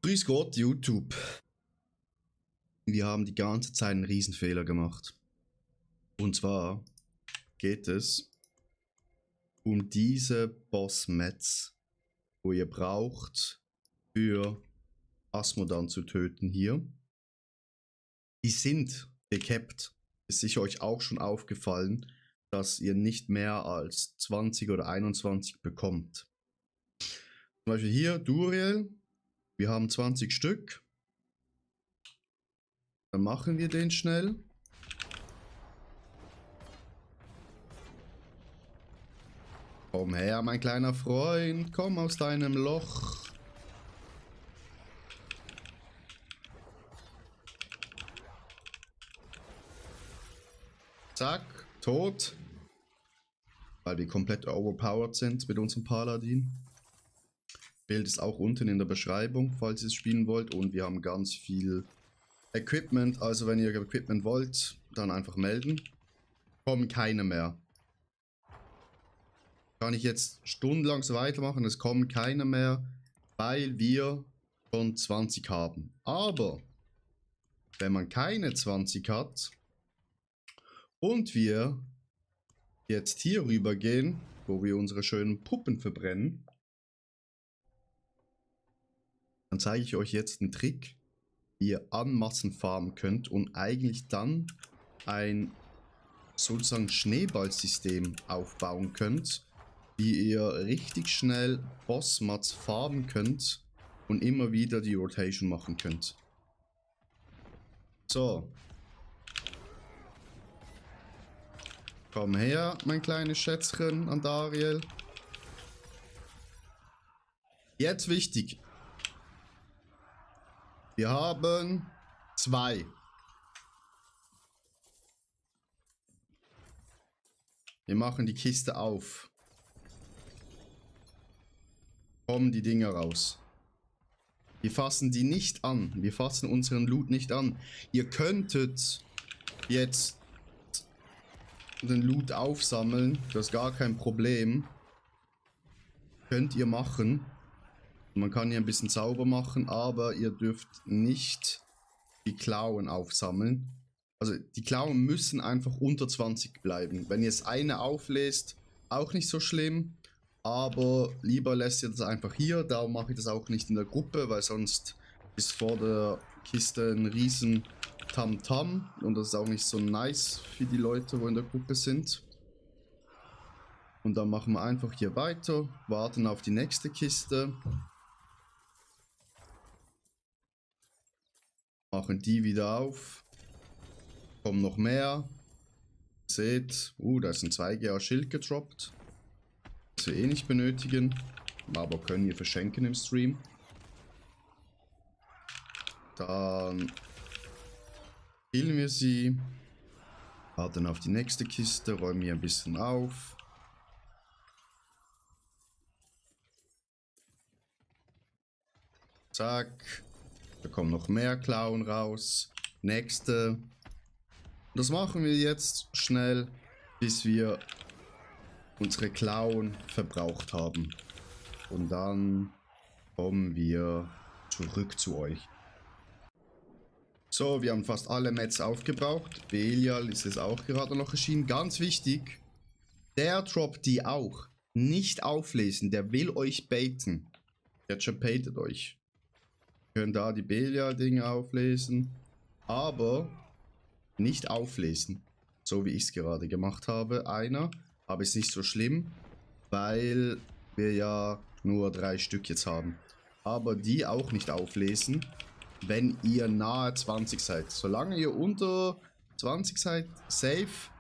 Grüß Gott, YouTube. Wir haben die ganze Zeit einen Riesenfehler gemacht. Und zwar geht es um diese Boss-Mets, wo ihr braucht, für Asmodan zu töten hier. Die sind gecapped. Ist sicher euch auch schon aufgefallen, dass ihr nicht mehr als 20 oder 21 bekommt. Zum Beispiel hier Duriel. Wir haben 20 Stück. Dann machen wir den schnell. Komm her, mein kleiner Freund. Komm aus deinem Loch. Zack, tot. Weil wir komplett overpowered sind mit unserem Paladin. Bild ist auch unten in der Beschreibung, falls ihr es spielen wollt. Und wir haben ganz viel Equipment. Also wenn ihr Equipment wollt, dann einfach melden. Kommen keine mehr. Kann ich jetzt stundenlang so weitermachen. Es kommen keine mehr, weil wir schon 20 haben. Aber wenn man keine 20 hat und wir jetzt hier rüber gehen, wo wir unsere schönen Puppen verbrennen, dann zeige ich euch jetzt einen Trick, wie ihr an Massen farmen könnt und eigentlich dann ein sozusagen Schneeballsystem aufbauen könnt, wie ihr richtig schnell Bossmats farmen könnt und immer wieder die Rotation machen könnt. So. Komm her, mein kleines Schätzchen Andariel. Jetzt wichtig. Wir haben 2. Wir machen die Kiste auf. Kommen die Dinger raus. Wir fassen die nicht an. Wir fassen unseren Loot nicht an. Ihr könntet jetzt den Loot aufsammeln. Das ist gar kein Problem. Könnt ihr machen. Man kann hier ein bisschen sauber machen, aber ihr dürft nicht die Klauen aufsammeln. Also die Klauen müssen einfach unter 20 bleiben. Wenn ihr es eine auflest, auch nicht so schlimm. Aber lieber lässt ihr das einfach hier. Darum mache ich das auch nicht in der Gruppe, weil sonst ist vor der Kiste ein riesen Tamtam. Und das ist auch nicht so nice für die Leute, wo in der Gruppe sind. Und dann machen wir einfach hier weiter. Warten auf die nächste Kiste. Machen die wieder auf. Kommen noch mehr. Seht, da ist ein 2GA Schild gedroppt. Das wir eh nicht benötigen. Aber können wir verschenken im Stream. Dann killen wir sie. Warten auf die nächste Kiste. Räumen hier ein bisschen auf. Zack. Da kommen noch mehr Klauen raus. Nächste. Das machen wir jetzt schnell, bis wir unsere Klauen verbraucht haben. Und dann kommen wir zurück zu euch. So, wir haben fast alle Mets aufgebraucht. Belial ist es auch gerade noch erschienen. Ganz wichtig, der droppt die auch. Nicht auflesen, der will euch baiten. Der baitet euch. Wir können da die Belial-Dinge auflesen, aber nicht auflesen. So wie ich es gerade gemacht habe. Einer, aber ist nicht so schlimm, weil wir ja nur 3 Stück jetzt haben. Aber die auch nicht auflesen, wenn ihr nahe 20 seid. Solange ihr unter 20 seid, safe.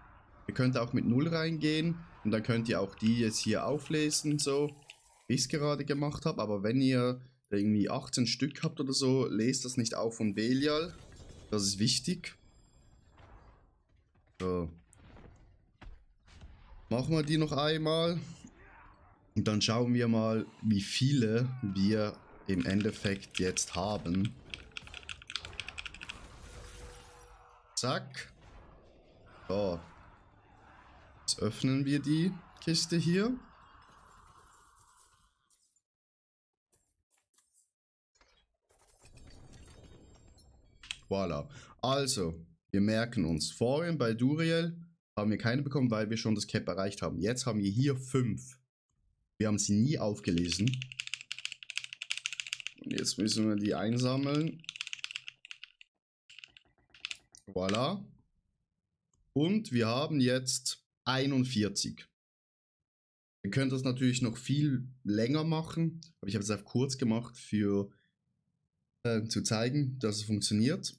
Ihr könnt auch mit 0 reingehen und dann könnt ihr auch die jetzt hier auflesen, so wie ich es gerade gemacht habe. Aber wenn ihr irgendwie 18 Stück habt oder so, lest das nicht auf von Belial. Das ist wichtig. So. Machen wir die noch einmal. Und dann schauen wir mal, wie viele wir im Endeffekt jetzt haben. Zack. So. Jetzt öffnen wir die Kiste hier. Voilà. Also, wir merken uns, vorhin bei Duriel haben wir keine bekommen, weil wir schon das Cap erreicht haben. Jetzt haben wir hier 5. Wir haben sie nie aufgelesen. Und jetzt müssen wir die einsammeln. Voilà. Und wir haben jetzt 41. Wir können das natürlich noch viel länger machen, aber ich habe es einfach kurz gemacht, für zu zeigen, dass es funktioniert.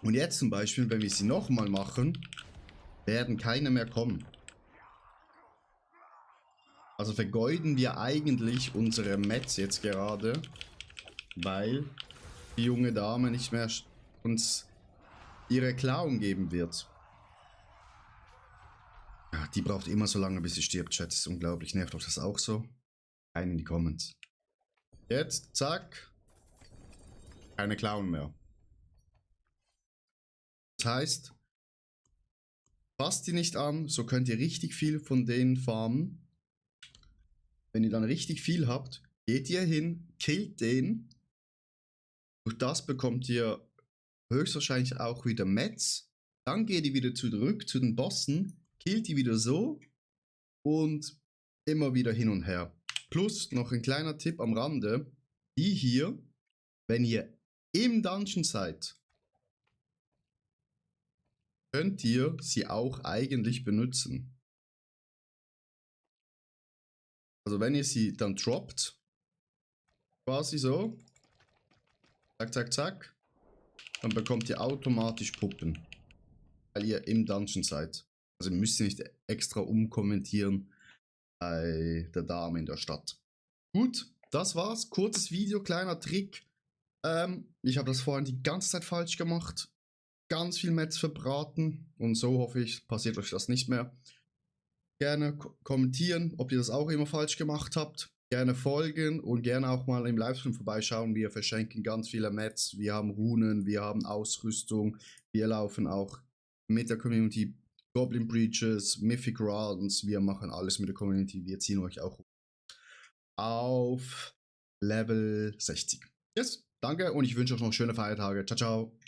Und jetzt zum Beispiel, wenn wir sie nochmal machen, werden keine mehr kommen. Also vergeuden wir eigentlich unsere Mets jetzt gerade, weil die junge Dame nicht mehr uns ihre Klauen geben wird. Ja, die braucht immer so lange, bis sie stirbt, Chat. Das ist unglaublich. Nervt euch das auch so? Rein in die Comments. Jetzt, zack. Keine Klauen mehr. Das heißt, fasst die nicht an, so könnt ihr richtig viel von denen farmen. Wenn ihr dann richtig viel habt, geht ihr hin, killt den. Durch das bekommt ihr höchstwahrscheinlich auch wieder Mets. Dann geht ihr wieder zurück zu den Bossen, killt die wieder so und immer wieder hin und her. Plus noch ein kleiner Tipp am Rande. Die hier, wenn ihr im Dungeon seid, könnt ihr sie auch eigentlich benutzen. Also wenn ihr sie dann droppt, quasi so, zack, zack, zack, dann bekommt ihr automatisch Puppen, weil ihr im Dungeon seid. Also müsst ihr nicht extra umkommentieren bei der Dame in der Stadt. Gut, das war's. Kurzes Video, kleiner Trick. Ich habe das vorhin die ganze Zeit falsch gemacht. Ganz viel Metz verbraten und so hoffe ich, passiert euch das nicht mehr. Gerne kommentieren, ob ihr das auch immer falsch gemacht habt. Gerne folgen und gerne auch mal im Livestream vorbeischauen. Wir verschenken ganz viele Metz. Wir haben Runen, wir haben Ausrüstung. Wir laufen auch mit der Community Goblin Breaches, Mythic Runs. Wir machen alles mit der Community. Wir ziehen euch auch auf Level 60. Yes, danke und ich wünsche euch noch schöne Feiertage. Ciao, ciao.